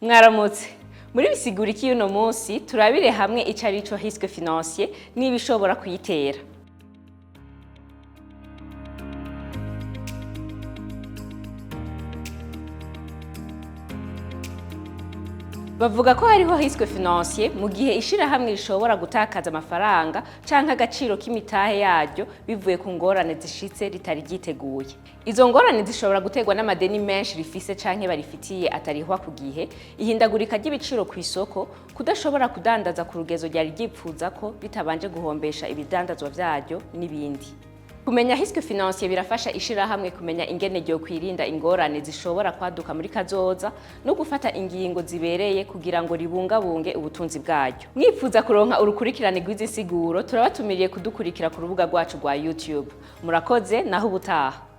Mwaramutse. Muri Bisigura Iki y'uno munsi, turabire hamwe ico ari cyo risque financier n'ibishobora kuyitera. Bavuga ko hariho risque financier mu gihe ishirahamwe rishobora gutakaza amafaranga canke agaciro k'imitahe yaryo bivuye ku ngorane zishitse ritari ryiteguye. Izo ngorane zishobora guterwa n'amadeni menshi rifise canke barifitiye atarihwa ku gihe, ihindagurika ry'ibiciro ku isoko, kudashobora kudandaza ku rugezo ryari ryipfuza ko ritabanje guhombesha ibidandazwa vyaryo n'ibindi. Kumenya risque financier birafasha ishirahamwe kumenya ingene ryo kwirinda ingorane zishobora kwaduka muri kazoza no gufata ingingo zibereye kugira ngo ribungabunge ubutunzi bwaryo. Mwipfuza kuronka urukurikirane rw'izi nsiguro, turabatumiriye kudukurikira ku rubuga rwacu rwa YouTube. Murakoze, naho ubutaha.